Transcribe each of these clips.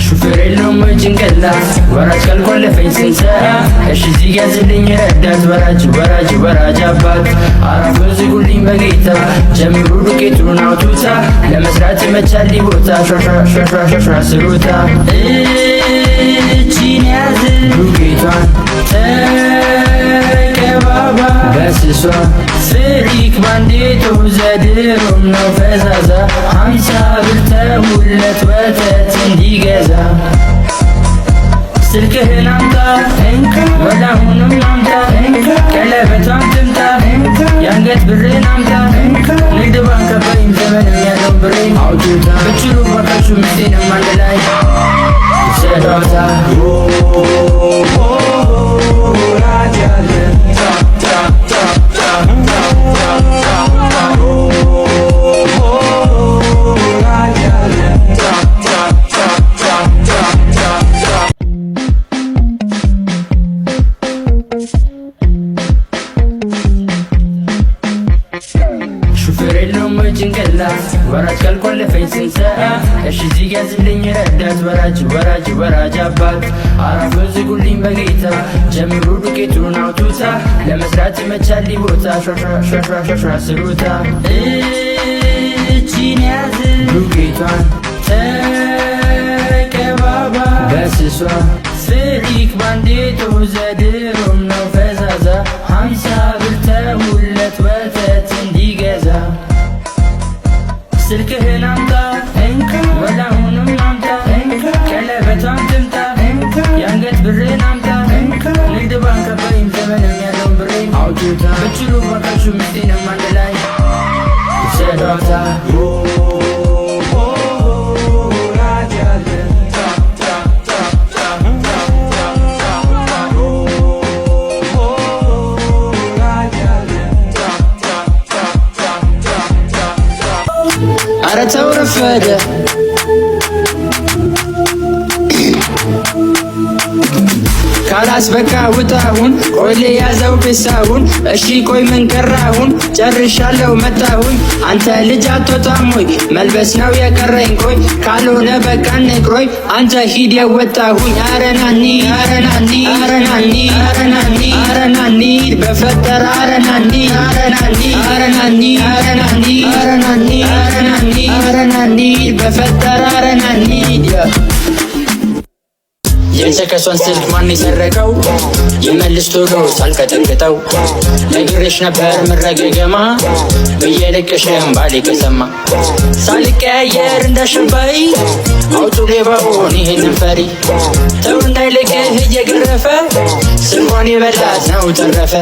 ሹፌር የለውም ወይ ጭንቅላት? ወራጅ ካልቆለፈኝ ስንሰራ፣ እሺ እዚህ ያዝልኝ ረዳት፣ ወራጅ ወራጅ ወራጅ አባት፣ አራፉን ዝጉልኝ በጌታ፣ ጀምሩ ዱቄቱን አውጡታ፣ ለመስራት ይመቻል ቦታ፣ ሿሿ ስሩታ፣ እቺን ያዝ ዱቄቷን ተቀባባ በስሷ፣ ፍሪክ ባንዴቶ ዘድሮም ነው ፈዛዛ፣ 50 ብር ተውለት ወተት እንዲገዛ፣ ስልክህን አምጣ፣ ወላሁንም አምጣ፣ ቀለበቷን ትምጣ፣ የአንገት ብርን አምጣ፣ ንግድ ባንክ አባይም ዘመንም ያለውን ብሬን አውጡታ፣ ብችሉ ባካችሁ ሚስቴንም አንድ ላይ ውሰዷታ። ሹፌር የለውም ወይ ጭንቅላት? ወራጅ ካልቆለፈኝ ስንሰራ፣ እሺ እዚህ ያዝልኝ ረዳት፣ ወራጅ ወራጅ ወራጅ አባት፣ አራፉን ዝጉልኝ በጌታ፣ ጀምሩ ዱቄቱን አውጡታ፣ ለመስራት ይመቻል ቦታ፣ ሿሿ ስሩታ፣ እቺን ያዝ ዱቄቷን ተቀባባ በስሷ፣ ፍሪክ ባንዴቶ ዘድሮም ነው ፈዛዛ፣ 50 ብር ተውለት ወተት እንዲገዛ፣ ስልክህን አምጣ፣ ወላሁንም አምጣ፣ ቀለበቷን ትምጣ፣ የአንገት ብርን አምጣ፣ ንግድ ባንክ አባይም ዘመንም ያለውን ብሬን አውጡታ፣ ብችሉ ባካችሁ ሚስቴንም አንድ ላይ ውሰዷታ። ኧረ ተው ረፈደ። ካላስ በቃ ውጣሁን፣ ቆይ ልያዘው ፒሳውን፣ እሺ ቆይ ምን ቀራሁን? ጨርሻለሁ መጣሁኝ። አንተ ልጅ አትወጣም ወይ? መልበስ ነው የቀረኝ፣ ቆይ ካልሆነ በቃ ንቅሮይ፣ አንተ ሂድ የወጣሁኝ። አረናኒ አረናኒ አረናኒ አረናኒ አረናኒ በፈጠረ አረናኒ አረናኒ አረናኒ አረናኒ አረናኒ አረናኒ አረናኒ በፈጠረ አረናኒ። የቸከሷን ስልክ ማን የሰረቀው? ይመልስ ቶሎ ሳልቀጠቅጠው። ነግሬሽ ነበር ምረገገማ ብዬ ልቅሽም ባሌ ከሰማ ሳልቀያየር እንዳሸባይ አውጡ ሌባውን ይህንን ፈሪ፣ ተው እንዳይልቅህ እየገረፈ ስልኳን የበላት ነው ተረፈ።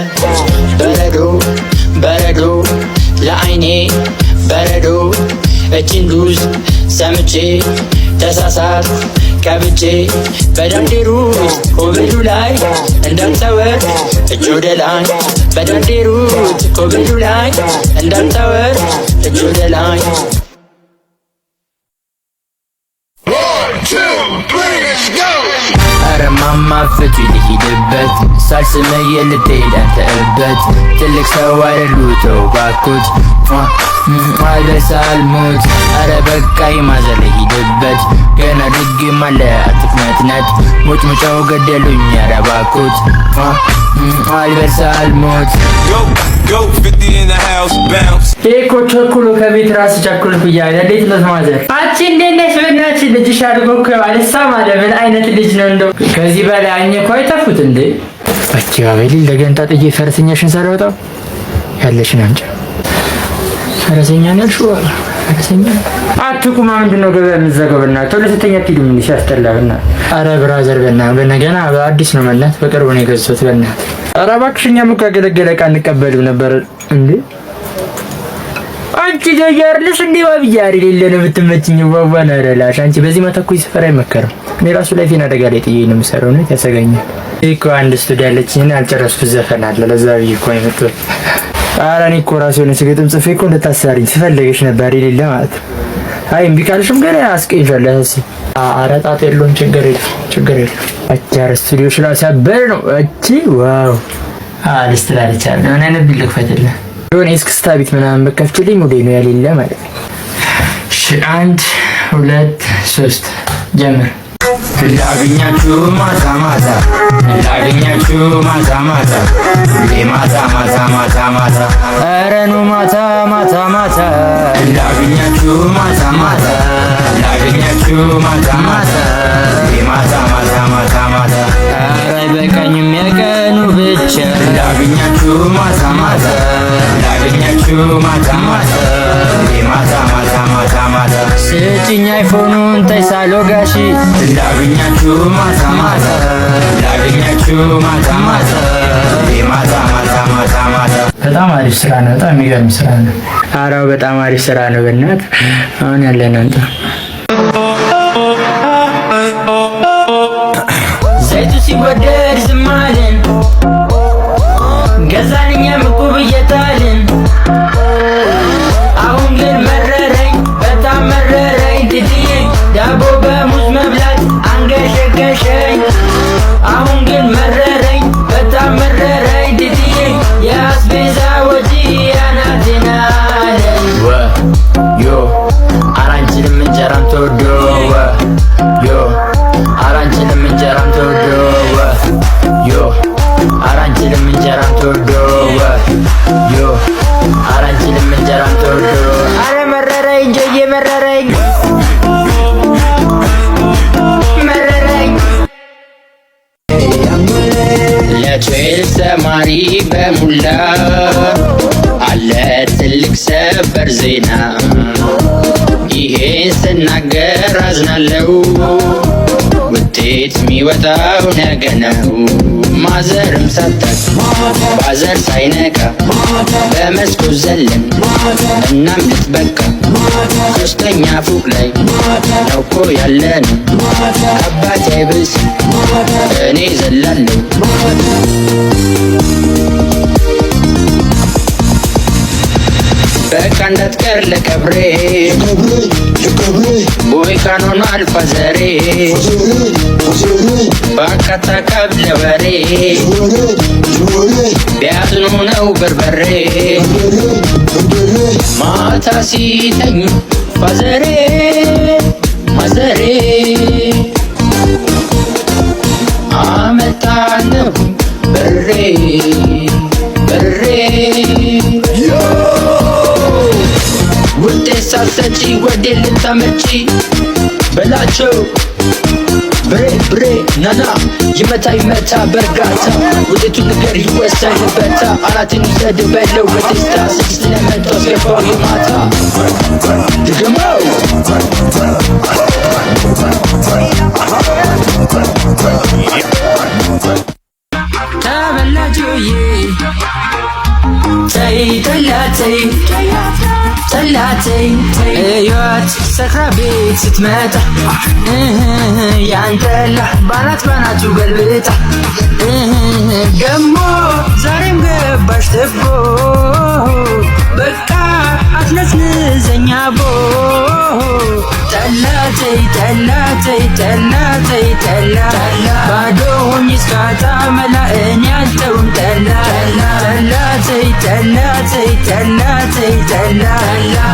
በረዶ በረዶ ለአይኔ በረዶ፣ እችን ዱዝ ሰምቼ ተሳሳት ቀብቼ፣ በዳንዴሩ ኮብሉ ላይ እንዳልተወር እጅ ወደ ላይ፣ በዳንዴሩት ኮብሉ ላይ እንዳልተወር እጅ ወደ ላይ። One, two, three, let's go! ኧረ ማማ ፍጪ ልሂድበት፣ ሳልስምህ ልትሄድ አንተ እበት፣ ትልቅ ሰው አይደሉ ተው ባኩት አልበሳልሙት። ኧረ በቃኝ ማዘር ልሂድበት፣ ገና ድግም አለ አትፍነትነት፣ ሙጭ ሙጫው ገደሉኝ፣ ኧረ ባኩት አልበሳልሙት። Go, go, 50 in the house, bounce. ይሄ እኮ ቸኩሎ ከቤት ራስ ቸኩልኩ እያለ፣ እንዴት ነው ማዘር? አንቺ እንዴት ነሽ? በእናትሽ ልጅሽ አድጎ እኮ አልሳም አለ። ምን አይነት ልጅ ነው እንደው? ከዚህ በላይ አኝኮ አይተፉት እንዴ? እቺ ባበሊ ለገንጣ ጥዬ ፈረሰኛሽን ሳላወጣው ያለሽን አምጪ። ፈረሰኛ ነው ያልሽው? ፈረሰኛ አትቁማ። ምንድን ነው ገበያ የምትዘጋው? በእናትህ ቶሎ ስተኛ አትሄዱም እንዴ? ሲያስጠላ በእናትህ። ኧረ brother በእናትህ በእናትህ ገና በአዲስ ነው መላት፣ በቅርቡ ነው የገዛሁት በእናትህ። ኧረ እባክሽ እኛም እኮ ያገለገለ ዕቃ እንቀበልም ነበር እንዴ። አንቺ ጀያርልሽ እንዴ ባብዬ አይደል ነው የምትመችኝ። ዋዋን አረላሽ አንቺ በዚህ ማታ እኮ ሰፈር አይመከርም። እኔ ራሱ life ኤን አደጋ ላይ ጥዬ ነው የምሰራው። ነው ያሰጋኛል። ይህ እኮ አንድ ስቱዲዮ ያለችኝ ያልጨረስኩት ዘፈን አለ። ለዛ ብዬ እኮ ነው የመጣሁት። ኧረ እኔ እኮ ራሱ የሆነ ግጥም ጽፌ እኮ እንድታሰሪኝ ስፈልግሽ ነበር የሌለ ማለት ነው። አይ እምቢ ካልሽም ገና አስቀይሻለሁ። ያሳስብ ኧረ ጣጥ የለውም፣ ችግር የለውም፣ ችግር የለውም። አቻ ስቱዲዮ ስላሳበር ነው እቺ wow። ልስትላለች አለ። ምን አይነት ቢል ልክፈትልህ? የሆነ የእስክስታ ቤት ምናምን በከፍትልኝ ሙዴ ነው ያሌለ ማለት ነው። እሺ፣ አንድ፣ ሁለት፣ ሶስት፣ ጀምር። ላገኛችሁ ማታ ማታ፣ ላገኛችሁ ማታ ማታ፣ ሁሌ ማታ ማታ ማታ ማታ፣ ኧረ ኑ ማታ ማታ ማታ፣ ላገኛችሁ ማታ ማታ፣ ላገኛችሁ ማታ ማታ፣ ሁሌ ማታ ማታ ማታ ማታ፣ ኧረ አይበቃኝም የቀኑ ብቻ፣ ላገኛችሁ ማታ ማታ፣ ላገኛችሁ ማታ ማታ፣ ሁሌ ማታ ማታ ማታ ማታ፣ ስጭኝ አይፎኑን ተይ ሳልወጋሽ፣ ላገኛችሁ ማታ ማታ፣ ላገኛችሁ ማታ ማታ፣ ሁሌ ማታ ማታ ማታ ማታ። በጣም አሪፍ ስራ ነው። በጣም የሚገርም ስራ ነው። አራው በጣም አሪፍ ስራ ነው። በእናት አሁን ያለን አንተ ዘይቱ ሲወደድ ዝም አልን፣ ገዛን እኛም እቁብ እየጣልን። አሁን ግን መረረኝ፣ በጣም መረረኝ ትትዬ፣ ዳቦ በሙዝ መብላት አንገሸገሸኝ። አሁን ግን መረረኝ፣ በጣም መረረኝ ትትዬ፣ የአስቤዛ ወጪ አናቴን አለኝ። ወዮ አራንችንም እንጀራም ተወዶ፣ ወዮ አራንችንም እንጀራም ተወዶ፣ ወዮ አራንችንም እንጀራም ተወዶ፣ ወዮ አራንችንም እንጀራም ተወዶ። አረ መረረኝ ጆዬ፣ መረረኝ፣ መረረኝ። ለ 12 ተማሪ በሙላ አለ ትልቅ ሰበር ዜና። ይሄን ስናገር አዝናለው፣ ውጤት የሚወጣው ነገ ነው። ማዘርም ሳታቅ father ሳይነቃ በመስኮት ዘለን እናምልጥ በቃ። ሶስተኛ ፎቅ ላይ ነው እኮ ያለነው። ከአባቴ ብስ እኔ ዘላለሁ። በቃ እንዳትቀር ለቀብሬ፣ ቦይካን ሆኗል ፋዘሬ፣ በአካታ ካብ ለበሬ ቢያጥኑ ነው በርበሬ። ማታ ሲተኙ ፋዘሬ ማዘሬ አመጣለሁ በሬ በሬ። ውጤት ሳትሰጪ ወዴት ልታመጪ በላቸው። ብሬ ብሬ ናና ይመታ ይመታ በእርጋታ፣ ውጤቱ ንገር ይወሰን በታ፣ አራትን ውሰድ በለው በቴስታ፣ ስድስት ለመቶ አስገባው የማታ፣ ድገመው። ተበላጆዬ ተይ ጠላተይ ጠላተይ፣ እዩት ሰክራ ቤት ስትመጣ ያንጠላ ባናት ባናቱ ገልብጣ፣ ደሞ ዛሬም ገባሽ ትቦ፣ በቃ አትነዝንዘኛ ቦ። ጠላተይ ጠላተይ ጠላተይ ጠላ፣ ባዶ ሆኜ እስካጣ መላ እኔ አልተውም ጠላ። ጠላተይ ጠላተይ ጠላተይ ጠላ፣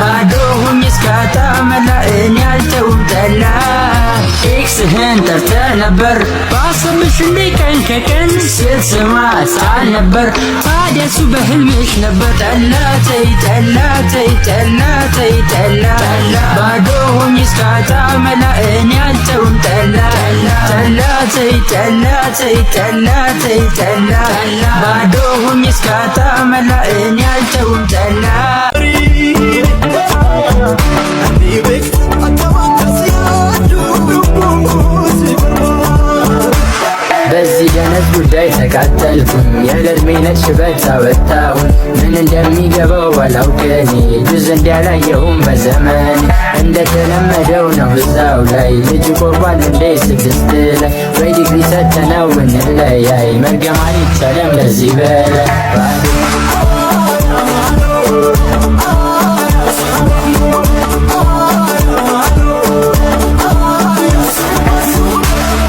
ባዶ ሆኜ እስካጣ መላ እኔ አልተውም ጠላ። Ex ህን ጠርተህ ነበር ባሰብሽ እንዴ? ቀን ከቀን ስትስማ ሳል ነበር፣ ታዲያ እሱ በህልምሽ ነበር። ጠላተይ ጠላተይ ጠላተይ ጠላ፣ ባዶ ሆኜ እስካጣ መላ እኔ አልተውም ጠላ። ጠላተይ ጠላተይ ጠላተይ ጠላ፣ ባዶ ሆኜ እስካጣ መላ እኔ አልተውም ጠላ። በዚህ ደነዝ ጉዳይ ተቃጠልኩኝ፣ ያለዕድሜ ነጭ ሽበት አወጣሁኝ። ምን እንደሚገባው ባላውቅ እኔ ጁዝ እንዲያላየሁም በዘመን። እንደተለመደው ነው እዛው ላይ፣ ልጅ ቆርቧል እንዴ ስድስት ላይ? ወይ ዲግሪ ሰተነው እንለያይ፣ መርገም አይቻልም ከዚህ በላይ።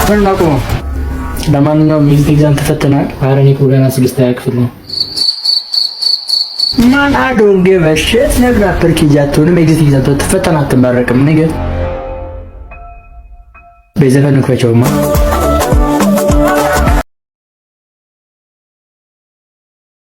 ምን አቁመው። ለማንኛውም exit exam ተፈትናል። ኧረ እኔ እኮ ገና ስድስተኛ ክፍል ነው። Man, I don't give a shit። ለምን upper KG አትሆንም? Exit exam ትፈተና አትመረቅም። ነገ በዘፈን ክፈቸውማ።